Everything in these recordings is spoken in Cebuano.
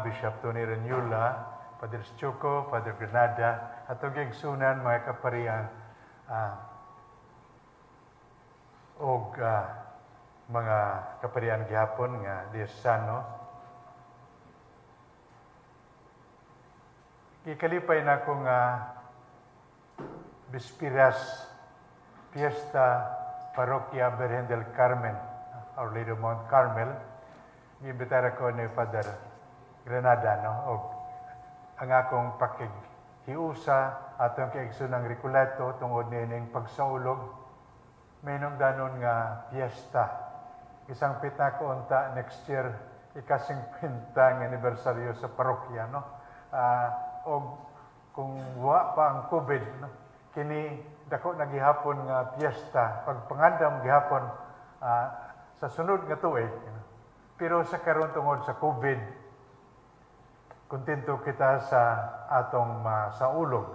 Bishop Tony Reñula, Father Choco, Father Granada, atong igsunan mga kaparian og mga kaparian gihapon nga diosesano. Gikalipay nako nga bispiras Fiesta Parroquia Virgen del Carmen, Our Lady of Mount Carmel. Giimbitar ako ni Father Granada, no, og ang akong pakighiusa atong kaigsoonang Recoleto tungod niining pagsaulog mahinungdanon nga piyesta. Isangpit nako unta next year ikasingkwenta nga anibersaryo sa parokya, no. Og kung wa pa ang COVID, no, kini dako na gihapon nga piyesta, pagpangandam gihapon sa sunod nga tuig. Pero sa karon, tungod sa COVID, kontento kita sa atong masaulog.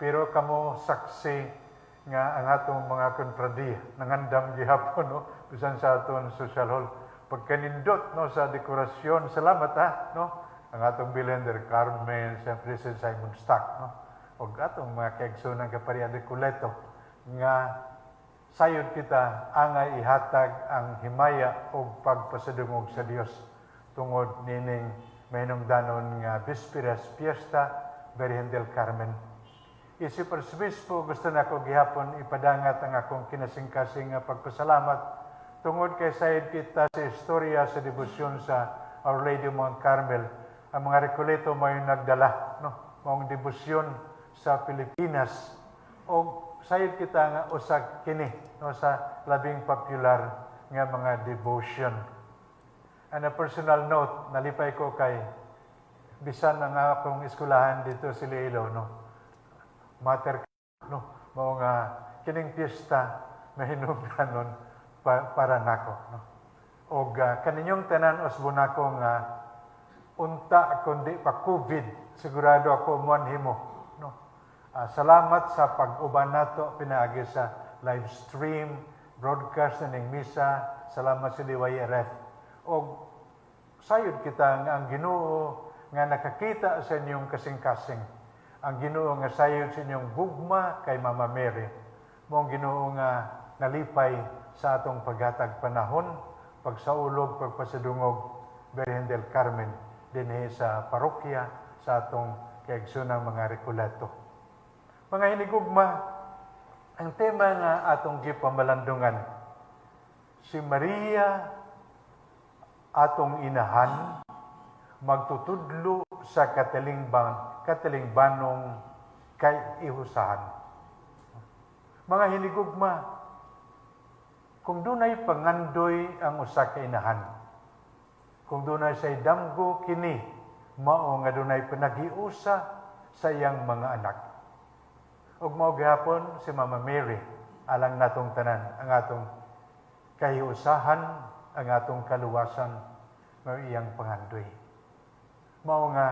Pero kamo saksi nga ang atong mga kontradiya nangandam gihapon, no, bisan sa aton social hall, pagkanindot, no, sa dekorasyon. Salamat ha, no, ang atong Birhen del Carmen, sa President Simon Stock, no, ug atong mga kaigsoonang kaparian Recoleto nga sayod kita angay ihatag ang himaya ug pagpasadungog sa Dios tungod nining mahinungdanon nga Bispiras Fiesta Virgen del Carmen. Isip Arzobispo, gusto nako gihapon ipadangat ang akong kinasingkasing nga pagpasalamat tungod kay sayod kita sa istorya sa debosyon sa Our Lady of Mount Carmel. Ang mga Recoleto may nagdala, no, maong debosyon sa Pilipinas. O sayod kita nga usa kini, no, sa labing popular nga mga devotion. On a personal note, nalipay ko kay bisan ang akong eskwelahan dito sa Iloilo, no, Mater, no, mao nga kining piyesta mahinungdanon para nako, no. Og kaninyong tanan, usbon nako nga unta kundi pa COVID, sigurado ako muanhi mo, no. Salamat sa pag-uban nato pinaagi sa live stream, broadcast ning misa. Salamat sa DYRF. Og sayod kita nga ang Ginoo nga nakakita sa inyong kasing-kasing. Ang Ginoo nga sayod sa inyong gugma kay Mama Mary. Mao ang Ginoo nga nalipay sa atong paghatag panahon, pagsaulog, pagpasadungog Virgen del Carmen dinhi sa parokya sa atong kaigsoonang mga Recoleto. Mga hinigugma, ang tema nga atong gipamalandungan, si Maria atong inahan magtutudlo sa katilingbanong kaihusahan. Mga hinigugma, kung dunay pangandoy ang usa ka inahan, kung dunay say damgo kini, mao nga dunay panaghiusa sa iyang mga anak. Ug mao gihapon si Mama Mary alang natong tanan, ang atong kahiusahan, ang atong kaluwasan, mao iyang pangandoy. Mao nga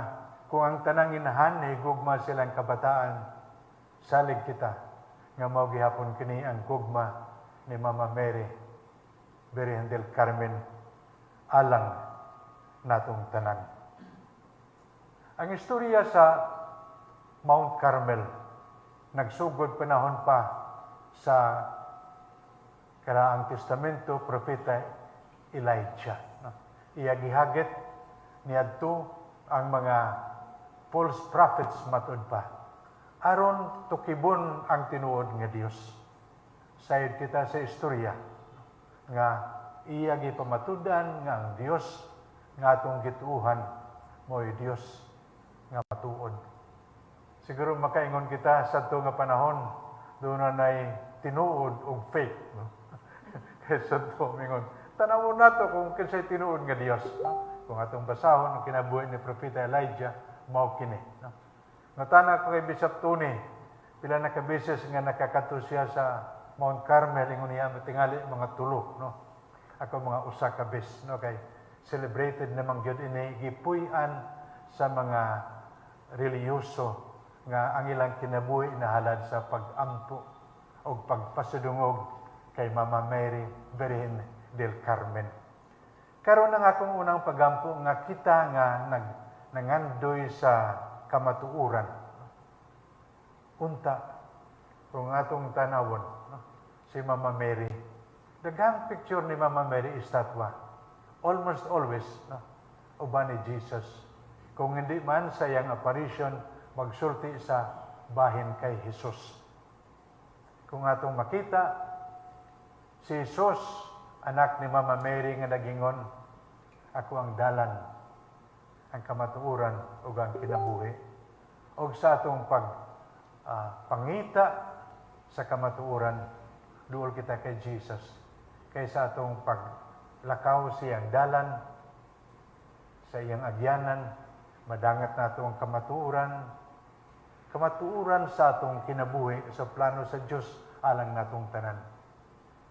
kung ang tanang inahan nahigugma silang kabataan, salig kita nga mao gihapon kini ang gugma ni Mama Mary Virgen del Carmen alang natong tanan. Ang istorya sa Mount Carmel nagsugod panahon pa sa Karaang Testamento, Propeta Elijah. No? Iya gihagit niadto ang mga false prophets, matud pa, aron tukibon ang tinuod nga Dios. Sayod kita sa istorya nga iya gipamatudan nga ang Dios nga atong gituuhan mo'y Dios nga matuod. Siguro makaingon kita sa nga panahon doon na tinuod og fake, no? Kay sadto mingon, tanawon nato kung kinsay tinuod nga Dios, no? Kung atong basahon ang kinabuhi ni Propeta Elijah, mao kini, no? Nangutana ko kay Bishop Tony, pila na ka beses nga nakakadto siya sa Mount Carmel. Ingon niya tingali mga tulo, no. Ako mga usa ka beses, no, kay celebrated namang gyud ini, gipuy-an sa mga relihiyoso nga ang ilang kinabuhi nahalad sa pag-ampo o pagpasadungog kay Mama Mary Virgen del Carmen. Karon ang akong unang pagampo nga kita nga nag nangandoy sa kamatuoran. Unta, kung atong tanawon, no, si Mama Mary, daghang picture ni Mama Mary estatwa. Almost always, no, uban ni Jesus. Kung hindi man sa iyang apparition, magsulti sa bahin kay Jesus. Kung atong makita, si Jesus, anak ni Mama Mary nga nagingon, "Ako ang dalan, ang kamatuoran ug ang kinabuhi." Og sa atong pag pangita sa kamatuoran, duol kita kay Jesus. Kay sa atong paglakaw sa iyang dalan, sa iyang agyanan, madangat nato ang kamatuoran, kamatuoran sa atong kinabuhi sa plano sa Dios alang natong tanan.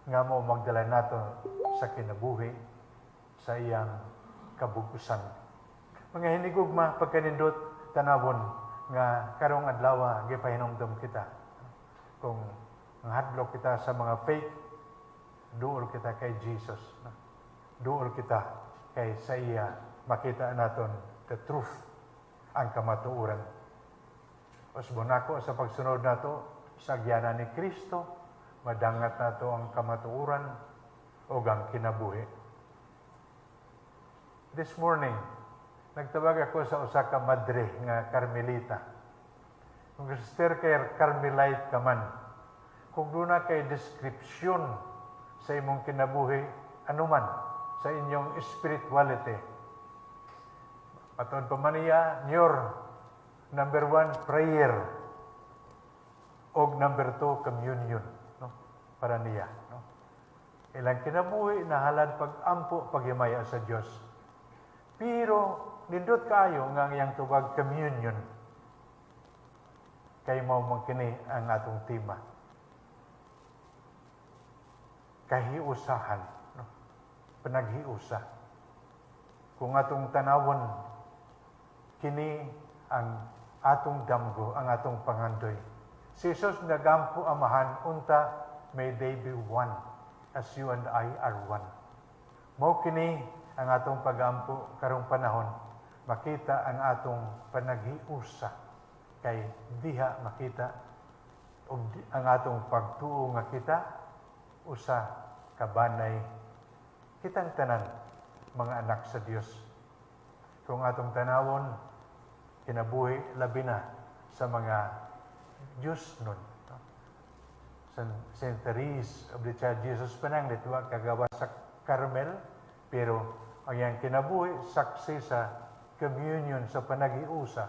Nga mo magdala nato sa kinabuhi sa iyang kabug-usan. Mga hinigugma, pagkanindot tanawon nga karong adlaw gipahinumdom kita. Kung hadlok kita sa mga fake, duol kita kay Jesus. Duol kita kay sa iya makita naton the truth, ang kamatuoran. Usbon nako sa pagsunod nato sa agyanan ni Kristo, madangat nato ang kamatuoran ug ang kinabuhi. This morning, nagtawag ako sa usa ka madre nga Carmelita. Kung sister kay Carmelite ka man, kung duna kay description sa imong kinabuhi, anuman sa inyong spirituality. Matuod pa man niya, your number one, prayer. Og number two, communion. No? Para niya. No? Ilang kinabuhi, nahalad pag-ampo, paghimaya sa Dios. Pero, nindot kaayo nga ang iyang tubag communion. Kay mao man kini ang atong tema. Kahiusahan. No? Panaghiusa. Kung atong tanawon, kini ang atong damgo, ang atong pangandoy. Si Jesus nagampo Amahan, unta may they be one as you and I are one. Mao kini ang atong pagampo karong panahon, makita ang atong panaghiusa kay diha makita og ang atong pagtuo nga kita usa ka banay, kitang tanan mga anak sa Dios. Kung atong tanawon kinabuhi, labi na sa mga Diyos nun. No? Saint Therese of the Child Jesus pananglit, wa kagawa sa Carmel, pero ang iyang kinabuhi saksi sa communion, sa panaghiusa.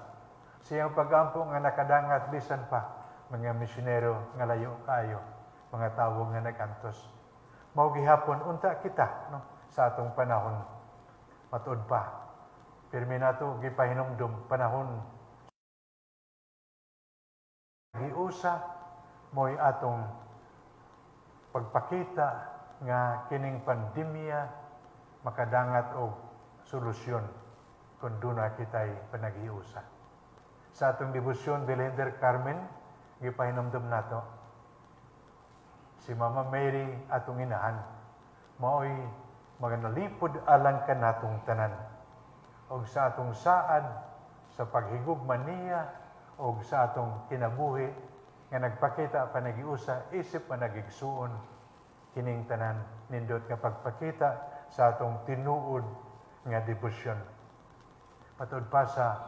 Siyang pagampo nga nakadangat bisan pa mga misyonero nga layo kayo, mga tawo nga nagantos. Mao gihapon unta kita, no, sa atong panahon matuod pa. Pirmi nato gipahinumdum panahon giusa mo'y atong pagpakita nga kining pandemya makadangat og solusyon kung duna kita'y panaghiusa. Sa atong debosyon Virgen del Carmen, gipahinumdum nato si Mama Mary, atong inahan, mao'y mga nalipod alang kanatong tanan. Og sa atong saad sa paghigugma niya og sa atong kinabuhi nga nagpakita panaghiusa isip panagigsuon, kining tanan nindot nga pagpakita sa atong tinuod nga debosyon. Matud pa sa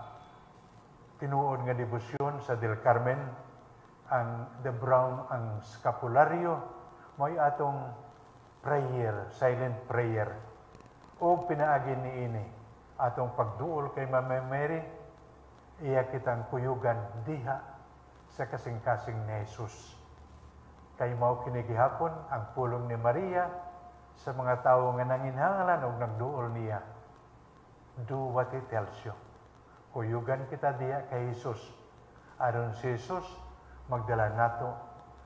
tinuod nga debosyon sa Del Carmen, ang the brown, ang scapulario, mo'y atong prayer, silent prayer. O pinaagi niini atong pagduol kay Mama Mary, iya kitang kuyugan diha sa kasing-kasing ni Jesus. Kay mao kini gihapon ang pulong ni Maria sa mga tawo nga nanginhangalan og nagduol niya. "Do what He tells you." Kuyugan kita diha kay Jesus. Aron si Jesus magdala nato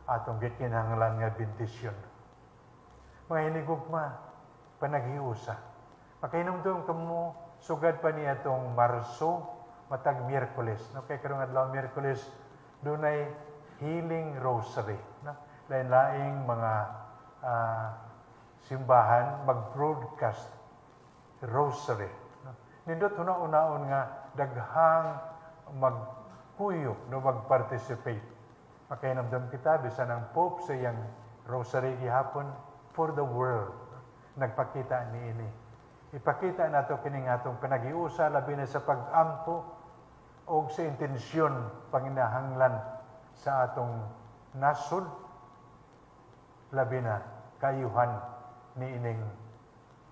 atong gikinahanglan nga bendisyon. Mga hinigugma, panaghiusa. Makahinumdum kamo sugad pa niya itong Marso, matag Miyerkules. No? Kay karong adlaw Miyerkules, dunay healing rosary. No? Lain-laing mga simbahan mag-broadcast rosary. No? Nindot huna-unaon nga daghang magkuyog, no, mag-participate. Makahinumdum kita bisan ang Pope sa iyang rosary gihapon for the world nagpakita niini. Ipakita nato kining atong panagiusa, labi na sa pag-ampo og sa intensyon panginahanglan sa atong nasod, labi na kayuhan niining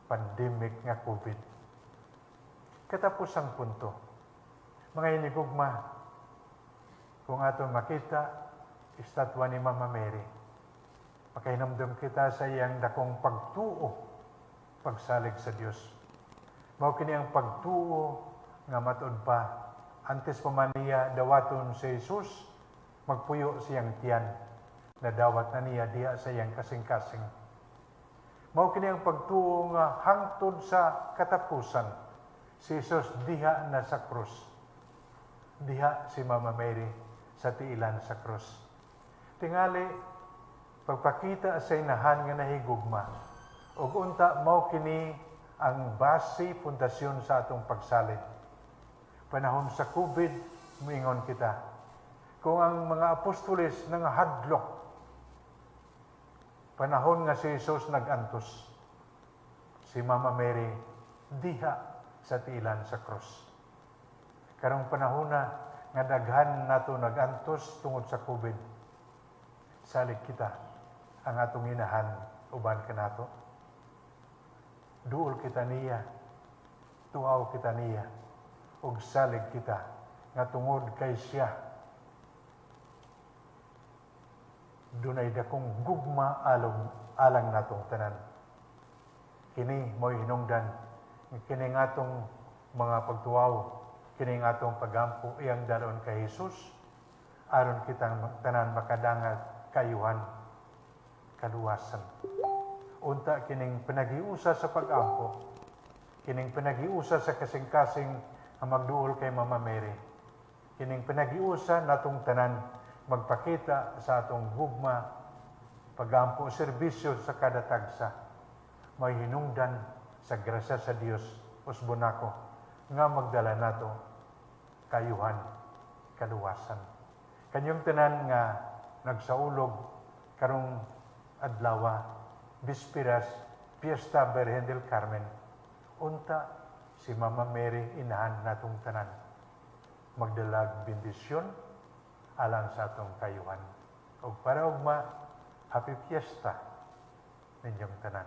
pandemic nga COVID. Katapusang punto, mga hinigugma, kung atong makita, estatwa ni Mama Mary, makahinumdum kita sa iyang dakong pagtuo, pagsalig sa Dios. Mao kini ang pagtuo nga matud pa, antes pa man niya dawaton si Jesus, magpuyo siyang tiyan, nadawat na niya diha sa iyang kasing-kasing. Mao kini ang pagtuo nga hangtod sa katapusan, si Jesus diha na sa krus. Diha si Mama Mary sa tiilan sa krus. Tingali, pagpakita sa inahan nga nahigugma, ug unta mao kini ang base, pundasyon sa atong pagsalig. Panahon sa COVID, muingon kita, kung ang mga apostoles nangahadlok, panahon nga si Jesus nagantos, si Mama Mary diha sa tiilan sa krus. Karong panahon na nga daghan nato nagantos tungod sa COVID, salig kita ang atong inahan uban kanato. Duol kita niya, tuaw kita niya, ug salig kita nga tungod kay siya dunay dakong gugma along alang natong tanan. Kini mo'y hinungdan, kini nga atong mga pagtuaw, kini nga atong pagampo iyang dalon kay Jesus, aron kitang tanan makadangat kayuhan, kaluwasan. Unta kining panagiusa sa pag-ampo, kining panagiusa sa kasing-kasing nga magduol kay Mama Mary, kining panagiusa natong tanan magpakita sa atong gugma, pagampo, serbisyo sa kada tagsa, may hinungdan sa grasya sa Dios, usbon nako, nga magdala nato kayuhan, kaluwasan. Kanyong tanan nga nagsaulog karong adlawa, bispiras, Fiesta Birhen del Carmen, unta si Mama Mary inahan natong tanan magdalag bendisyon alang sa atong kayuhan. Og para ugma, happy fiesta ninyong tanan.